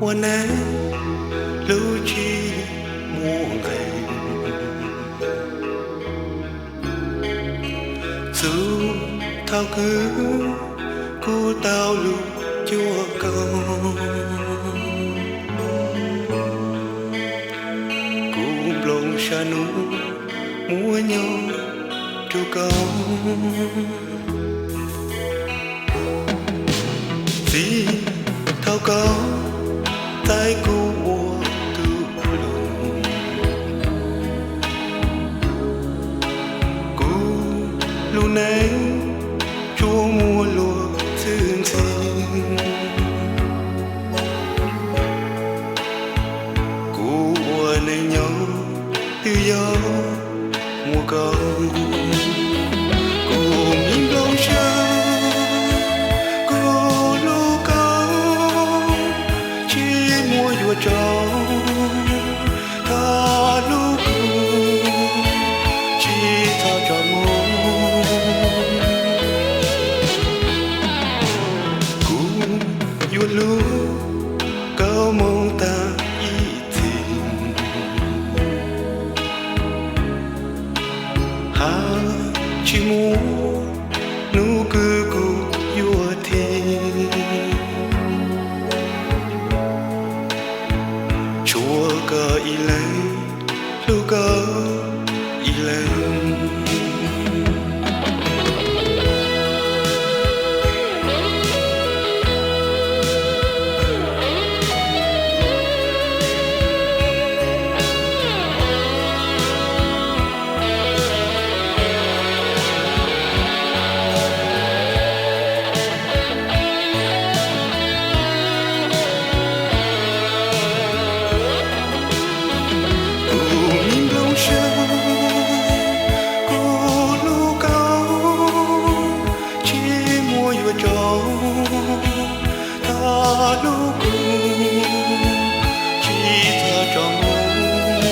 Ua neej hlub tsis muaj nqis, txhua thaum kws kuv tau lug cuag koj, kuv nplooj sab nub muab nyob rua koj. Txij thaum koj txais kuv ua tug hluas, kuv lub neej tsuas muaj luag txwj ntxhee. Kuv ua neej nyob twb yog muaj koj. Kuv me nplooj siab, kuv hlub koj, tsis muaj yuav tso, thov hlub kuv, tsis txhob tso mus. Kuv yuav hlub koj mus tag ib txhis, hab tsis muaj hnub kws kuv yuav thim. Tshuav koj ib leeg, hlub koj ib leeg. Kuv me nplooj siab, kuv hlub koj, tsis muaj yuav tso, thov hlub kuv, tsis txhob tso mus.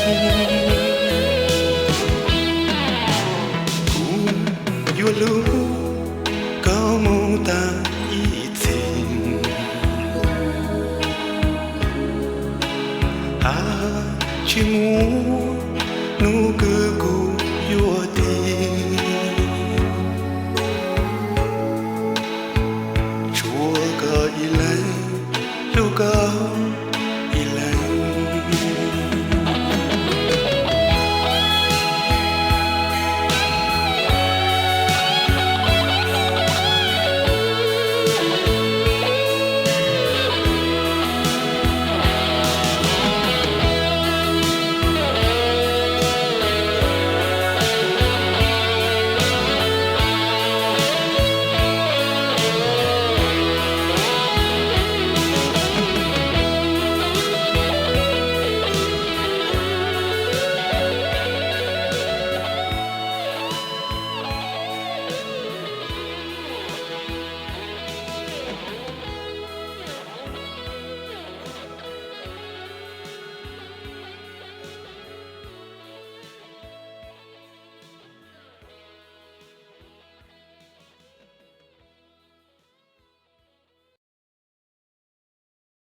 Kuv yuav hlub koj mus tag ib txhis, hab tsis muaj hnub kws